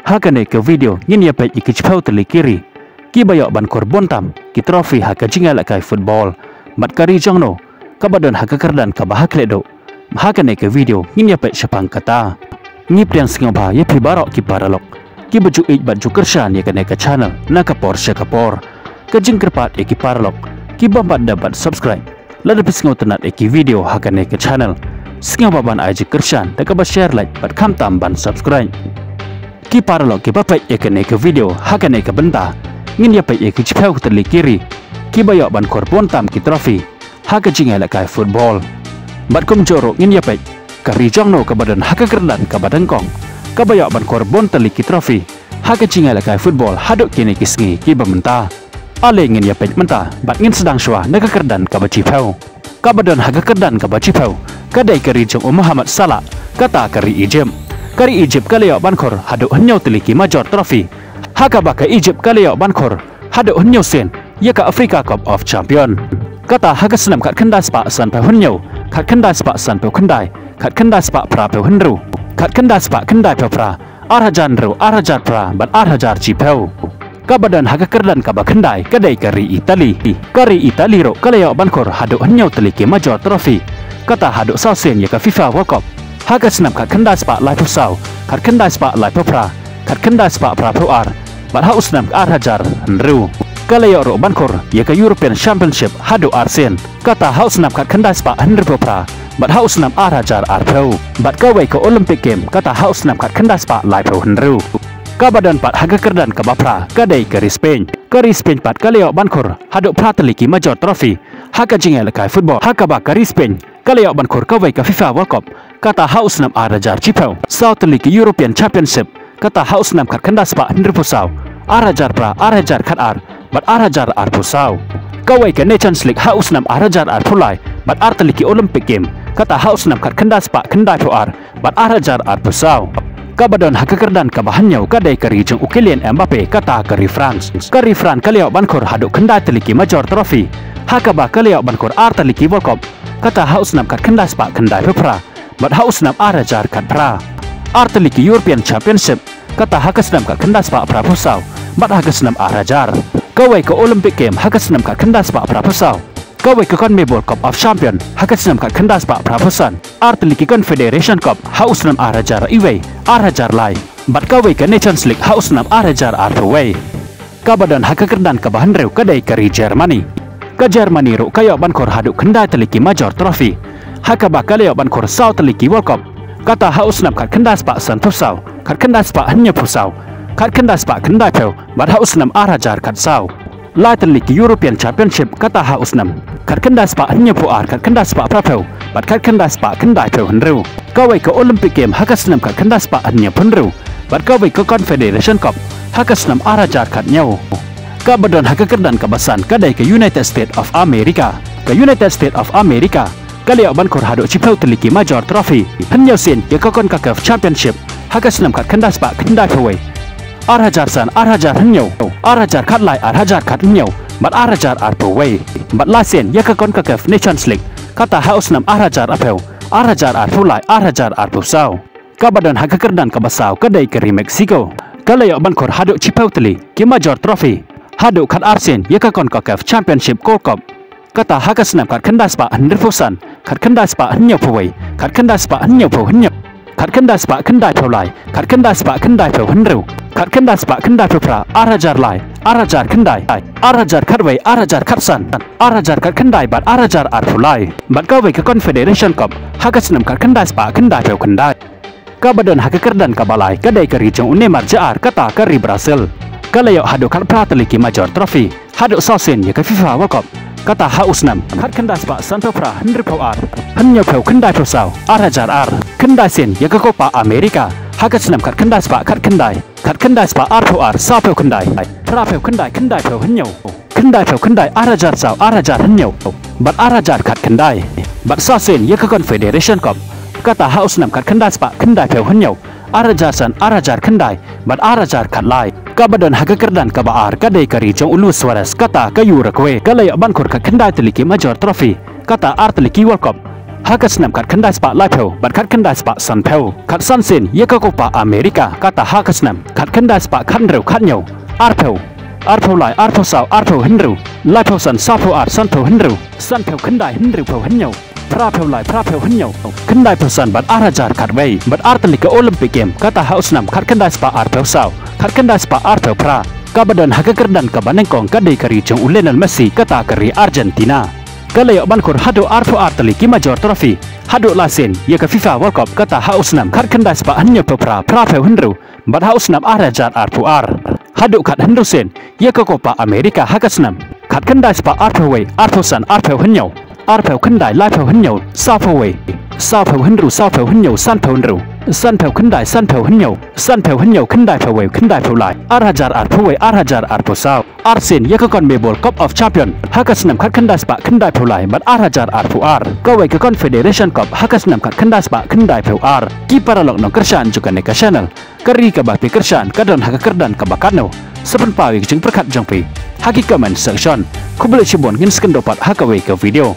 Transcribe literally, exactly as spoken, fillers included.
Ha kane ka video ngin ïa peit ïa ki shiphew tylli ki ri kiba ïoh ban khur bun tam ki trophy ha ka jingïalehkai football. Bad ka ri jong no kaba don ha ka kyrdan kaba ha khlieh duh. Ha kane ka video ngin ïa peit shaphang kata. Ngi pdiang sngewbha ïa phi baroh ki paralok kiba ju ïeit bad ju kyrshan ïa kane ka channel na ka por sha ka por. Ka jingkyrpad ïa ki paralok kiba ym pat dep ban subscribe lada phi sngewtynnat ïa ki video ha kane ka channel, sngewbha ban ai jingkyrshan da kaba share, like bad khamtam ban subscribe. Ki paralok kiba peit ïa kane ka video, ha kane ka bynta ngin ïa peit ïa ki shiphew tylli ki ri kiba ïoh ban khur bun tam ki trophy ha ka jingïalehkai football. Bad kumjuh ruh ngin ïa peit ka ri jong no kaba don ha ka kyrdan kaba nyngkong kaba ïoh ban khur bun tylli ki trophy ha ka jingïalehkai football haduh kine ki sngi kiba mynta. Ale ngin ïa peit mynta bad ngin sdang shuwa na ka kyrdan kaba shiphew. Kaba don ha ka kyrdan kaba shiphew ka dei ka ri jong u Mohamed Salah, kata ka ri Egypt. Ka ri Egypt ka la ïoh ban khur haduh hynñiew tylli ki major trophy, ha kaba ka Egypt ka la ïoh ban khur haduh hynñiew sien ïa ka Africa Cup of Champion. Kata ha ka snem khatkhyndai spah sanphew hynñiew, khatkhyndai spah sanphew khyndai, khatkhyndai spah phraphew hynriew, khatkhyndai spah khyndaiphew phra, ar hajar hynriew, ar hajar phra bad ar hajar shiphew. Kaba don ha ka kyrdan kaba khyndai ka dei ka ri Italy. Ka ri Italy ruh ka la ïoh ban khur haduh hynñiew tylli ki major trophy, kata haduh saw sien ïa ka FIFA World Cup, ha ka snem khatkhyndai spah laiphew saw, khatkhyndai spah laiphew phra, khatkhyndai spah phraphew ar bad ha u snem ar hajar hynriew. Ka la ïoh ruh ban khur ïa ka European Championship haduh ar sien, kata ha u snem khatkhyndai spah hynriewphew phra bad ha u snem ar hajar arphew. Bad kawei ka Olympic Game, kata ha u snem khatkhyndai spah laiphew hynriew. Kaba don pat ha ka kyrdan kaba phra ka dei ka ri Spain. Ka ri Spain pat ka la ïoh ban khur haduh phra tylli ki major trophy ha ka jingïalehkai football, ha kaba ka ri Spain ka la ïoh ban khur kawei ka FIFA World Cup, kata ha u snem ar hajar shiphew, saw tylli ki European Championship, kata ha u snem khatkhyndai spah hynriewphew saw, ar hajar phra, ar hajar khatar bad ar hajar arphew saw. Kawei ka Nations League ha u snem ar hajar arphew lai bad ar tylli ki Olympic Game, kata ha u snem khatkhyndai spah khyndaiphew ar bad ar hajar arphew saw. Kaba don ha ka kyrdan kaba hynñiew ka dei ka ri jong u Kylian Mbappe, kata ka ri France. Ka ri France ka la ïoh ban khur haduh khyndai tylli ki major trophy, ha kaba ka la ïoh ban khur ar tylli ki World Cup, kata ha u snem khatkhyndai spah khyndaiphew phra bad ha u snem ar hajar khatphra, ar tylli ki European Championship, kata ha ka snem khatkhyndai spah phraphew saw bad ha ka snem ar hajar. Kawei ka Olympic Game ha ka snem khatkhyndai spah phraphew saw. Kawei ka CONMEBOL Cup of Champion ha ka snem khatkhyndai spah phraphew san, ar tylli ki Confederation Cup ha u snem ar hajar iwei, ar hajar lai, bad kawei ka Nations League ha u snem ar hajar arphew wei. Kaba don ha ka kyrdan kaba hynriew ka dei ka ri Germany. Ka Germany ruh ka ïoh ban khur haduh khyndai tylli ki major trophy, ha kaba ka la ïoh ban khur saw tylli ki World Cup, kata ha u snem khatkhyndai spah sanphew saw, khatkhyndai spah hynñiewphew saw, khatkhyndai spah khyndaiphew bad ha u snem ar hajar khatsaw. Lai tylli ki European Championship, kata ha u snem khatkhyndai spah hynñiewphew ar, khatkhyndai spah phraphew bad khatkhyndai spah khyndaiphew hynriew. Kawei ka Olympic Game ha ka snem khatkhyndai spah hynñiewphew hynriew bad kawei ka Confederation Cup ha ka snem ar hajar khathynñiew. Kaba don ha ka kyrdan kaba san ka dei ka United States of America. Ka United States of America ka la ïoh ban khur haduh shiphew tylli ki major trophy, hynñiew sien ïa ka CONCACAF Championship ha ka snem khatkhyndai spah khyndaiphew wei, ar hajar san, ar hajar hynñiew, ar hajar khatlai, ar hajar khathynñiew bad ar hajar arphew wei, bad lai sien ïa ka CONCACAF Nations League, kata ha u snem ar hajar arphew, ar hajar arphew lai, ar hajar arphew saw. Kaba don ha ka kyrdan kaba saw ka dei ka ri Mexico. Ka la ïoh ban khur haduh shiphew tylli ki major trophy, haduh khatar sien ïa ka CONCACAF Championship Gold Cup, kata ha ka snem khatkhyndai spah hynriewphew san, khatkhyndai spah hynñiewphew wei, khatkhyndai spah hynñiewphew hynñiew, khatkhyndai spah khyndaiphew lai, khatkhyndai spah khyndaiphew hynriew, khatkhyndai spah khyndaiphew phra, ar hajar lai, ar hajar khyndai, ar hajar khatwei, ar hajar khatsan, ar hajar khatkhyndai bad ar hajar arphew lai, bad kawei ka Confederation Cup ha ka snem khatkhyndai spah khyndaiphew khyndai. Kaba don ha ka kyrdan kaba lai ka dei ka ri jong u Neymar Jr., kata ka ri Brazil. Ka la ïoh haduh khatphra tylli ki major trophy, haduh saw sien ïa ka FIFA World Cup, kata ha u snem khatkhyndai spah sanphew phra, hynriewphew ar, hynñiewphew khyndaiphew saw, ar hajar ar. Khyndai sien ïa ka Copa America ha ka snem khatkhyndai spah khatkhyndai, khatkhyndai spah arphew ar, sawphew khyndai, phraphew khyndai, khyndaiphew hynñiew, khyndaiphew khyndai, ar hajar saw, ar hajar hynñiew bad ar hajar khatkhyndai. Bad saw sien ïa ka Confederation Cup, kata ha u snem khatkhyndai spah khyndaiphew hynñiew, ar hajar san, ar hajar khyndai bad ar hajar khatlai. Kaba don ha ka kyrdan kaba ar ka dei ka ri jong u Luis Suarez, kata ka Uruguay. Ka la ïoh ban khur khatkhyndai tylli ki major trophy, kata ar tylli ki World Cup ha ka snem khatkhyndai spah laiphew bad khatkhyndai spah sanphew. Khatsan sien ïa ka Copa America kata ha ka snem khatkhyndai spah khathynriew khathynñiew, arphew, arphew lai, arphew saw, arphew hynriew, laiphew san, sawphew ar, sanphew hynriew, sanphew khyndai, hynriewphew hynñiew, phraphew lai, phraphew hynñiew, khyndaiphew san bad ar hajar khatwei bad ar tylli ka Olympic Game kata ha u snem khatkhyndai spah arphew saw, khatkhyndai spah arphew phra, kaba don ha ka kyrdan kaba nyngkong ka dei ka ri jong u Lionel Messi kata ka ri Argentina. Ka la ïoh ban khur haduh arphew ar tylli ki major trophy haduh lai sien ïa ka FIFA World Cup kata ha u snem khatkhyndai spah hynñiewphew phra, phraphew hynriew bad ha u snem ar hajar arphew ar. Haduh khathynriew sien ïa ka Copa America ha ka snem khatkhyndai spah arphew wei, arphew san, arphew hynñiew, arphew khyndai, laiphew hynñiew, sawphew wei, sawphew hynriew, sawphew hynñiew, sanphew hynriew, sanphew khyndai, sanphew hynñiew, sanphew hynñiew, khyndaiphew wei, khyndaiphew lai, ar hajar arphew wei, ar hajar arphew saw. Ar sien ïa ka CONMEBOL Cup of Champion ha ka snem khatkhyndai spah khyndaiphew lai bad ar hajar arphew ar. Kawei ka Confederation Cup ha ka snem khatkhyndai spah khyndaiphew ar. Ki paralok nongkyrshan jong kane ka channel, ka ri kaba phi kyrshan ka don ha ka kyrdan kaba katno? Sa pynpaw ïa ka jingpyrkhat jong phi ha ki comment section. Khublei shibun, ngin sa ïakynduh pat ha kawei ka video.